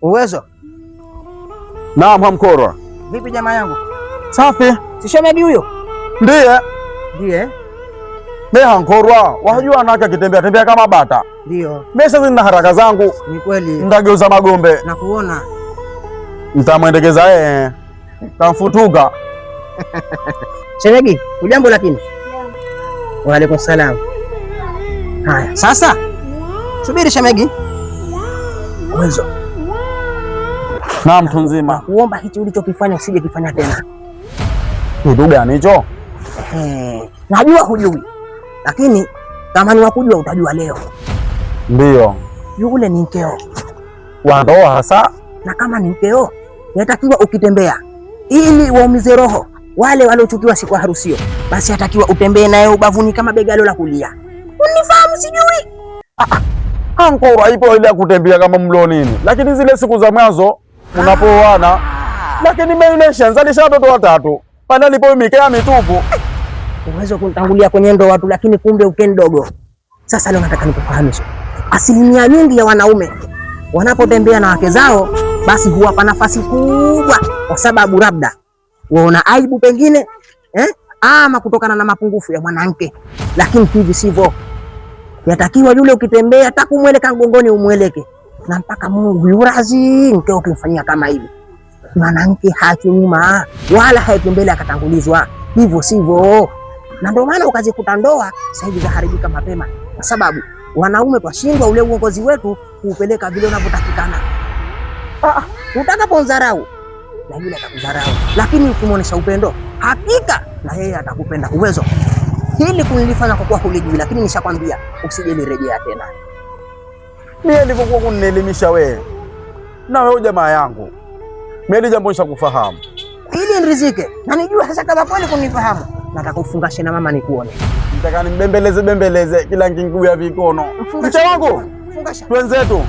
Uwezo. Naam, Hamkorwa. Vipi jamaa yangu? Safi. Si shemeji huyo? Ndiye. Ndiye. Me Hankorwa, wajua anake akitembea tembea kama bata. Ndio. Mimi sasa nina haraka zangu. Ni kweli. Ndageuza magombe. Nakuona. Nitamwendekeza yeye. Tamfutuka. Shemeji, hujambo lakini? Wa alaikum salam. Haya, sasa subiri shemeji. Uwezo. Na mtu nzima. Kuomba hichi ulichokifanya usije kifanya tena. Kitu gani hicho? Najua hujui, lakini kama ni wakujua utajua leo. Ndio. Yule ni mkeo. Wa ndoa hasa. Na kama ni mkeo, inatakiwa ukitembea ili waumize roho wale waliochukiwa siku ya harusio, basi atakiwa utembee naye ubavuni kama begalo la kulia. Unifahamu sijui? Hankorwa ipo ile ya kutembea kama mlo nini, lakini zile siku za mwanzo mnapooana, lakini mimi nzalisha watoto watatu pale alipo mikea mitupu. Uwezo kunitangulia kwenye ndoa watu, lakini kumbe uke ndogo. Sasa leo nataka nikufahamishe, asilimia nyingi ya wanaume wanapotembea na wake zao, basi huwapa nafasi kubwa, kwa sababu labda waona aibu pengine ama kutokana na mapungufu ya mwanamke, lakini hivi sivyo. Yatakiwa yule ukitembea hata kumweleka mgongoni umweleke, na mpaka Mungu yurazi mkeo ukimfanyia kama hivi, mwanamke haachwi nyuma wala haeki mbele akatangulizwa, hivyo sivyo. Na ndio maana ukazikuta ndoa sasa hivi zaharibika mapema, kwa sababu wanaume twashindwa ule uongozi wetu kuupeleka vile unavyotakikana. Utakapomdharau na yule atakudharau, lakini ukimuonesha upendo, hakika na yeye atakupenda. Uwezo hili kunilifanya kwa kuwa hulijui, lakini nishakwambia usije nirejea tena. Mimi nilivyokuwa kunielimisha wewe na wewe jamaa yangu, mimi jambo nishakufahamu ili nirizike na nijue sasa kama kweli kunifahamu. Nataka ufungashe na mama nikuone. Nataka nimbembeleze bembeleze kila nkingu ya vikono. Mche wangu, Fungasha. twenzetu.